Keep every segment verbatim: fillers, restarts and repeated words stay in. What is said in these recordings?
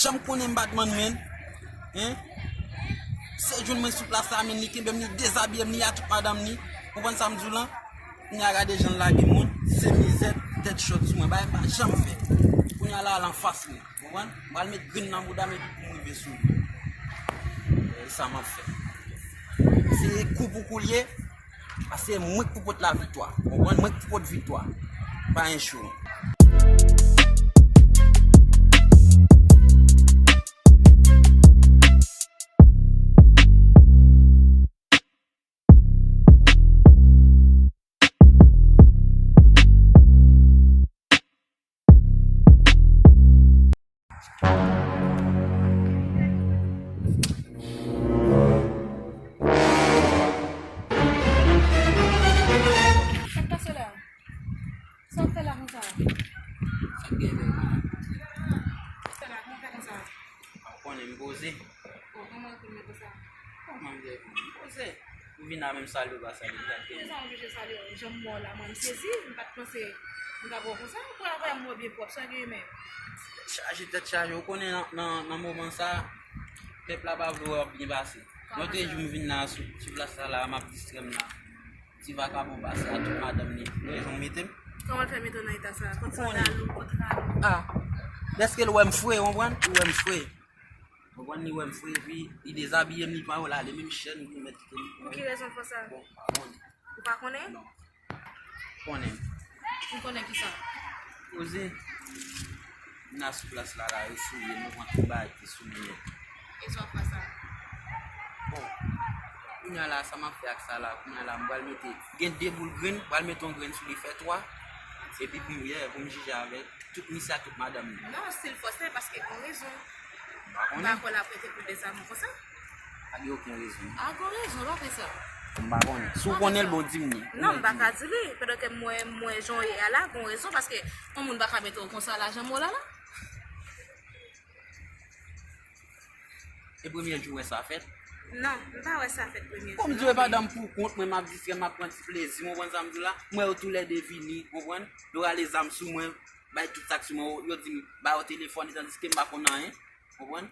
Janm konnen m pa t mann men. Hein? Se jwenn mwen sou plas la, men li kenbe m, li dezabiye m, li a tout madanm li. Konprann sa m di w lan? Kounye a gade jan l lage moun, se mizè, tèt chòt sou mwen, bagay m pa janm fè. Kounye a la, al anfas mwen, konprann? M pral met grenn nan bouda m epi pou m rive sou li. E sa m ap fè. Se kou pou kou l ye, paske mwen k pou pot laviktwa, konprann? Mwen k pou pot viktwa. Pa enchou. Sa k pase la? Sa w fè la konsa? Sa k gen menm? Sa w fè la? Kòman w fè konsa? Pa konnen, m poze. Bon, kòman w te mete sa? Kòman m te poze? M vin la menm salye w pa salye m, sa k gen? Poukisa w oblije salye w? Jan m wè w la, mwen, m sezi. M pa t panse m ta wè w konsa. Pou apre m wè w byen pwòp, sa w gen menm? Tèt chaje, tèt chaje. Ou konnen nan, nan, nan moman sa, pèp la pa vle wè w ap byen pase. Lòt jou m vin la sou, sou plas la, la, m ap distrè m la. Ti vakabon pase a tout madanm li. Ou wè jan w mete m? Kòman l fè mete w nan eta sa? Kont sandal ou, kont rad ou? Ah. Dèske l wè m fre, w konprann? Li wè m fre. Konprann, li wè m fre, epi li dezabiye m, li pran yo la, li menm chèn, li mèt kite m. Pou ki rezon l fè sa? Bon, pa konnen. Ou pa konnen? Non. Konnen. Ou konnen kisa? Poze. M nan sou plas la, la, yo fouye m, yo pran tout bagay ki sou mwen yo. E sa w ap fè sa? Bon. Kounye a la, sa m ap fè ak sa la, kounye a la, m pral mete, gen de boul grenn, m pral mete yon grenn sou li, fè twa. Epi pou m, yeah, pou m jije avèk tout misye ak tout madanm li. Non, si l fòse, paske gon rezon. M pa konnen. M pa kwè l ap rete pou dezame konsa. Pa gen okenn rezon. A, gon rezon, pa fè sa. M pa konnen. Si w konnen l, bon, di m li. Non, m pa ka di li. Pandan ke m wè, m wè jan w ye a la, gon rezon, paske yon moun pa ka mete w konsa la, jan m wè w la, la. E premye jou w wè sa fèt? Non, m pa wè sa fèt premye jou. Kòm di w e madanm pou kont mwen, m ap distrè m, m ap pran ti plezi m, w konprann sa m di w la? M wè yo toulède vini, w konprann? Yo rale zam sou mwen, bay tout sa k sou mwen, yo di m ba yo telefòn, tandiske m pa konn anyen, w konprann?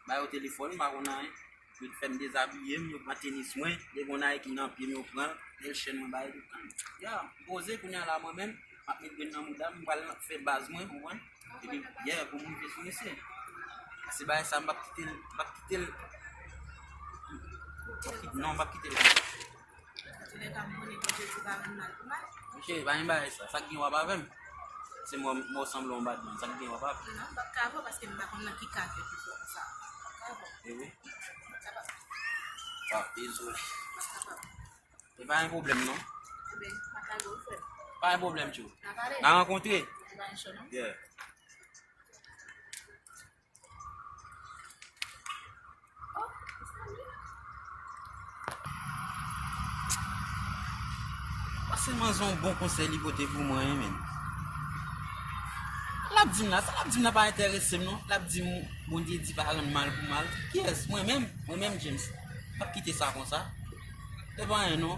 Ba yo telefòn, m pa konn anyen. Yo fè m dezabiye m, yo pran tenis mwen, lè gon Nike nan pye m, yo pran l, bèl chèn mwen ba yo tout. Ya, m poze kounye a la mwen menm, m ap met grenn nan mouda m, m pral fè baz mwen, w konprann? Epi, yeah, pou m rive sou misye. Se bagay sa, m p ap kite l, m p ap kite l. M p ap kite, non, m p ap kite l konsa. Antoulèka, m konnen Bondye di w pa rann mal pou mal. Ok, pa gen bagay sa. Sa k gen w ap avè m. Se mwen, mwen sanble yon badman. Sa k gen w ap avè m. Non, m p ap ka avè w paske m pa konn nan ki ka ke pou fè w sa. M p ap ka avè w. E wi. Sa pa. Ah, dezole. M p ap ka avè w. E pa gen pwoblèm, non. Ebyen, m ap lage w, frè m. Pa gen pwoblèm, tchou. N a pale. N a rankontre. E pa gen cho, non. Yeah. Pase manzè yon bon konsèy li pote pou mwen, wi, menn. L ap di m la, sa l ap di m la pa enterese m, non. L ap di m, Bondye di pa rann mal pou mal. Kiyès? Mwen menm? Mwen menm, James. M p ap kite sa konsa. Se pa anyen, non.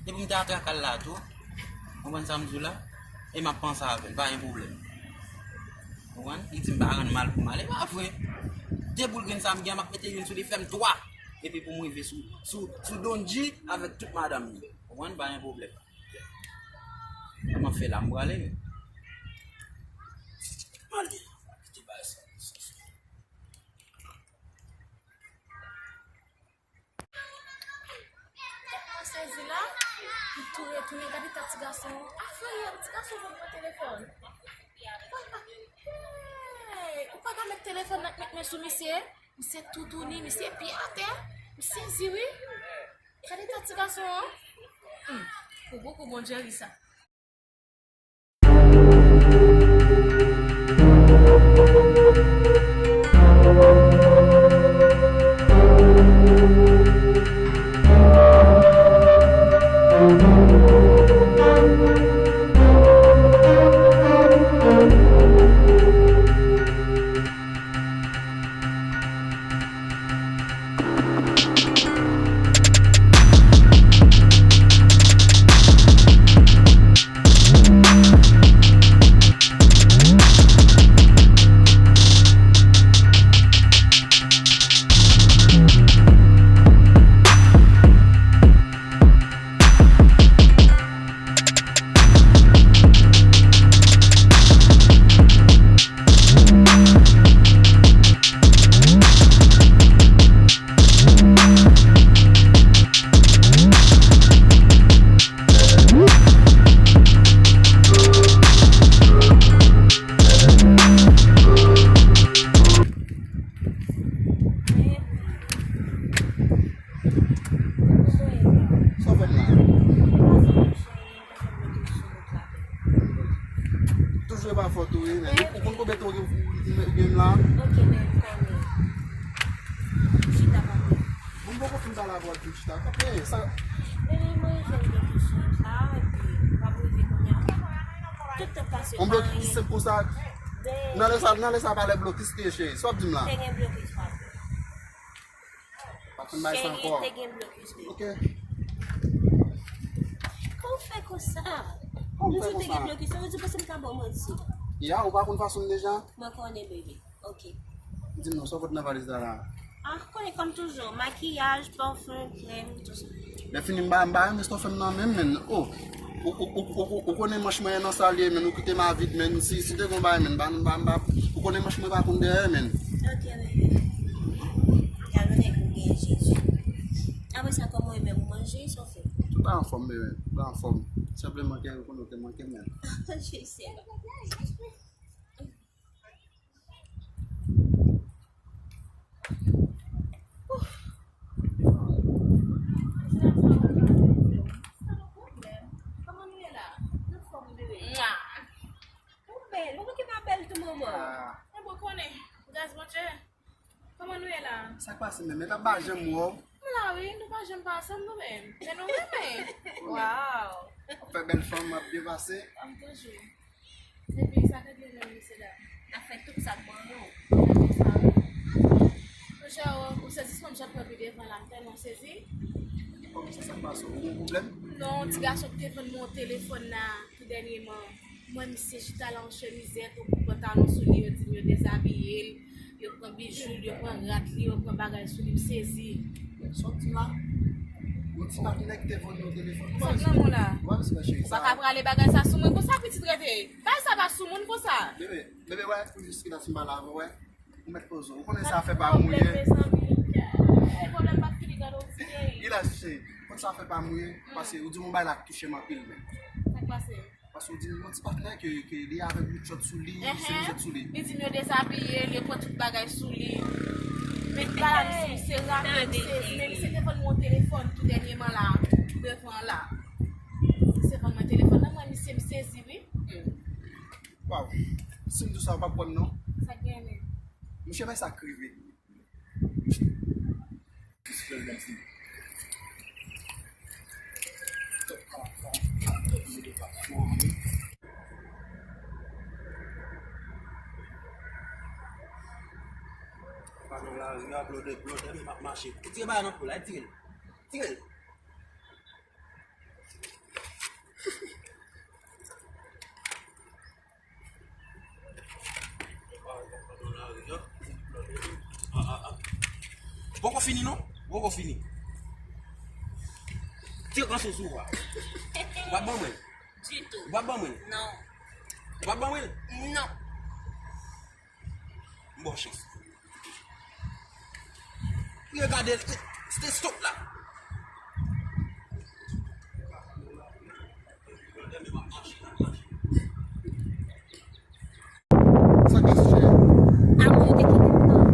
Depi m te atraka l la tou. Konprann sa m di w la? E m ap panse avè l, pa gen pwoblèm. Konprann? Li di m pa rann mal pou mal. E pa vre. De boul grenn sa m gen an, m ap mete youn sou li, fè m twa. Epi pou m rive sou, sou, sou Don G avèk tout madanm li. Konprann? Pa gen pwoblèm. Sa m ap fè la, m prale. M ale. Kite bagay sa. Tèt mwen sezi la, m tou retounen gade ta ti gason an. Afè, ti gason jwenn mwen telefòn. Papa, hey, ou pa ka met telefòn nan k met men sou misye? Misye toutouni, misye pye atè. M sezi, wi. Gade ta ti gason an. Hmm, pou bokou Bondye ri sa. La. Ok, men m konnen. Chita kanpe. Bon, m poko fin pale avè w, chita kanpe. Sa. Bebe, mwen jwenn de kesyon sa, epi w ap rive kounye a. Tout tan pase, pa anyen. Yon blokis senp konsa. Nan lè sa, nan lè sa, pa lè blokis li ye, cheri. Sa w ap di m la? Te gen blokis, pa vre. Pa konn bay sa ankò. Cheri, te gen blokis, bebe. Ok. Kòman w fè konsa? Kòman w fè konsa? Ou di w te gen blokis, ou di w panse m ka ba w manti. Ya, ou pa konn fason m deja? Mwen konnen, bebe. Ok. Di m non, sa w pote nan valiz la la? Ah, konnen kòm toujou, makiyaj, pafim, krèm, tout sa. Lè fini m ba, m ba, men sa w fè m nan menm, men. Oh. Ou, ou, ou, ou, ou, ou konnen manch mwen nan sa l ye, men ou kite m a vid, men si, si te gon bagay, men ba, ba, ba, ou konnen manch mwen pa konn dèyè, men. Ok, bebe. Gade nèg ou gen Jezi. Apre sa, kòman w ye menm, ou manje, sa w fè? Tout bagay anfòm, bebe. Tout bagay anfòm. Senpleman, kè m konnen w te manke m, men. Jezi. Kòman nou ye la? Anfòm, bebe. Mwa. Ou bèl, ou ki pa bèl tou, manman. Ah. E bon, konnen, gras Bondye. Kòman nou ye la? Sa k pase menm? Mèt ap ba janm wè w. M la wi, nou pa janm pa ansanm nou menm. Men nou renmen. Waw. W ap fè bèl fanm, w ap byen pase. Kòm toujou. Epi sa k regle nou menm, mesye dam? N ap fè tout sa k bon nou. Monchè, ou, ou sezi, se kòm jan pran pi devan la, m tèlman sezi. Kòman sa, sa k pase? Ou gen pwoblèm? Non, ti gason ki te vann mwen yon telefòn la, tou dènyèman. Mwen, misye chita la, yon chemizèt, yon bout pantalon sou li, yo di m yo dezabiye l, yo pran bijou l, yo pran rad li, yo pran bagay sou li, m sezi. Sa w di la? Yon ti patnè ki te vann yon telefòn. Sa k nan men w la? Ou pa bezwen fè cheri sa. Ou pa ka prale bagay sa sou mwen konsa, pitit rete. Bagay sa pa sou moun konsa. Bebe, bebe, wè, pou jis ki la si m pale avè w, wè. Ou mèt poze w. Ou konnen sa fè pa mouye. Pwoblèm, mezanmi. Pwoblèm pa fini, gade w ti. Ila cheri, ou konn sa fè pa mouye, paske ou di m yon bagay la k touche m anpil menm. Sa k pase? Paske w di m yon ti patnè ke, ke li avèk bout chòt sou li, se bout chòt sou li. Li di m yo dezabiye l, yo pran tout bagay sou li. Men bagay misye, misye rape, misye, men misye te vann mwen yon telefòn tou dènyèman la, devan la. Misye vann mwen telefòn nan, mwen misye, m sezi wi. Waw, si m di w sa, ou p ap kwè m non. Sa k genyen? Monchè, men sa k rive. Tire bagay nan kou la, tire l. Tire l. Poko fini non. Poko fini. Ti ranse sou ou a. W ap ban mwen l. Ditou. W ap ban mwen l. Non. W ap ban mwen l. Non. M ba w chans. Regade l. Se te stop la. Sa k pase, cheri? Amour yo te kite m non.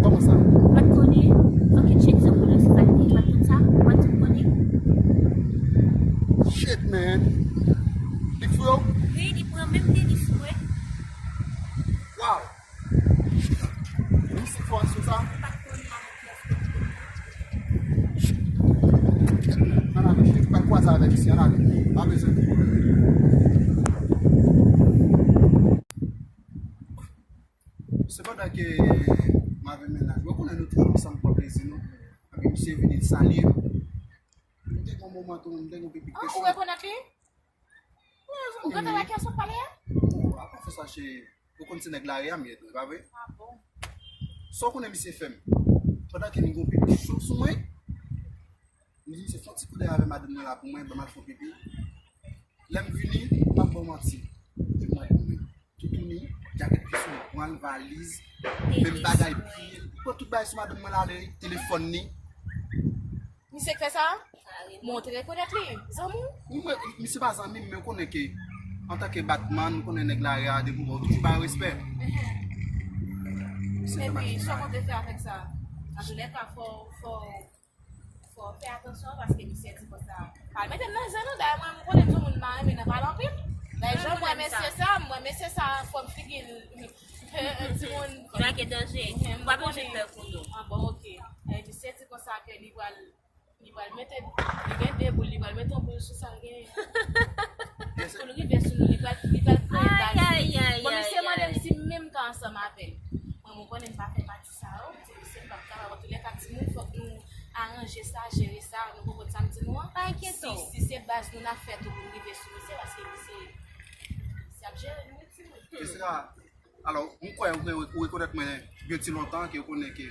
Kòman sa? Ou pa t konnen? Fucking shit, sa konnen se sa l te. Ou pa t konn sa? Ou pa t di m konnen? Shit, man. Li fou yo? Wi, li pran menm tenis mwen. Wow. Menm sitiyasyon sa. Ou pa t konnen avèk kiyès ke m te. Ann ale, cheri, pa kwaze avèk misye, ann ale. Pa bezwen. Sepandan ke m avè mennaj mwen, ou konnen nou toujou ansanm pran plezi nou. Epi misye vini, li salye m. M te gen yon moman tou, m te gen yon pipi. Ah, ou rekonèt li? Ou konn avèk kiyès w ap pale a? Oh, apa fè sa, cheri? Ou konn se nèg lari a m ye tou, e pa vre? Ah bon? Sa w konnen misye fè m? Pandan ke m gen yon pipi cho sou mwen, m di misye fè yon ti koudèy avè madanm mwen la pou mwen, ban m al fè yon pipi. Lè m vini, m p ap ba w manti. Epi madanm mwen, toutouni, djakèt ki sou mwen, pran valiz, menm bagay, piye l, li pran tout bagay sou madanm mwen la, ale, telefòn li. Misye k fè sa? Montre rekonèt li. Zanmi w? Wi, mwen, misye pa zanmi m, men w konnen ke, antanke batman, ou konnen nèg lari a, depi w wè, ou toujou ba yo respè. Epi, sa w konte fè avèk sa? Antoulèka, fò, fò, fò fè atansyon, paske misye di konsa. Pa mete m nan zen non, dayè mwen, m konnen m se yon moun m pa renmen nan pale anpil. Dayè, jan mwen mesye sa, mwen mesye sa, fòm figi l, Timoun, pa gen danje. Ou pa bezwen pè pou nou. Ah bon, ok. Eh, misye di konsa ke li pral, li pral mete, li gen de boul, li pral mete yon boul sou sa l genyen. Pou l rive sou nou, li pral, li pral kreye baz li. Bon, misye mande m si m menm ka ansanm avè l. Mwen, mwen konnen m pa fè pati sa yo. Se misye m p ap kapab. Antoulèka, timoun, fòk nou aranje sa, jere sa. Nou konprann sa m di nou an? Pa enkyete w. Si, si se baz nou n ap fè tou pou n rive sou misye, paske misye, misye ap jere nou, wi, timoun. Esra, alò, m kwè ou, ou, ou rekonèt mwen gen ti lontan, ke ou konnen ke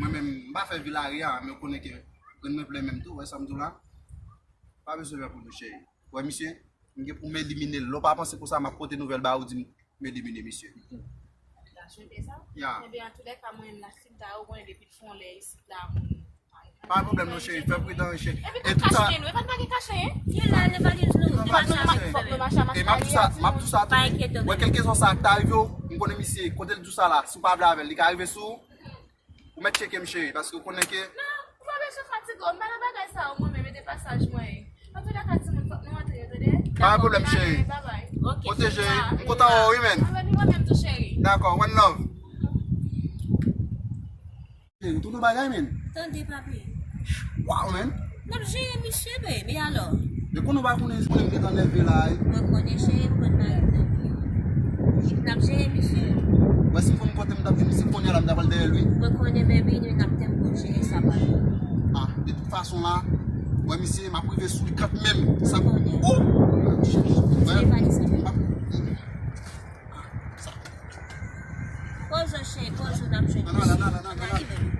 mwen menm, m pa fè vil Aria, men ou konnen ke grann mwen plen menm tou, wè sa m di w la. Pa bezwen pè pou nou, cheri. Wè, misye, m gen pou m elimine l. Lè w pa panse konsa, m ap pote nouvèl ba ou, di m, m elimine misye. Gade sa. Ya. Ebyen, antoulèka, mwen menm la, si m ta, ou konnen depi l fè yon lè isit la, moun. Pa gen pwoblèm non, cheri, fè pridan, cheri. Epi e tout sa, kache nou, e pa n pa gen kache, hein? Li la, li pa di nou, li pa sa. Fòk nou mache a maskari. E m ap di sa, m ap di sa tou. Pa enkyete w. Wè, kèlkeswa sa k ta rive w, m konnen misye, kote l di w sa la, si w pa vle avè l, li ka rive sou ou. Ou mèt tcheke m, cheri, paske ou konnen ke. Non, ou pa bezwen fatige w, m pa nan bagay sa yo, mwen menm, e de pasaj mwen ye. Antoulèka, timoun, fòk nou antre, tande? Pa gen pwoblèm, cheri. Bye bye. Ok. Pwoteje, m kontan wè w, wi, men. Mwen menm tou, cheri. Dakò, one love. Cheri, ou tounen bagay, men. Tande, papi. Waw, men. N ap jere misye, baby, alò. Men konnen w pa konnen, konnen m gentan nève la, wi. Mwen konnen, cheri, m konn mari m nan. N ap jere misye. Wè, si m konn kote m t ap jwenn misye kounye a la, m ta pral dèyè l, wi. Mwen konnen, baby, nou n ap tempo jere sa, papi. Ah, de tout fason la, wè, misye, m ap rive sou li kanmenm. Sa. Mwen konnen. Oh! Tire valiz la, baby. Ah, sa. Poze w, cheri, poze w, n ap jwenn misye. Ann ale, ann ale, ann ale, ann ale.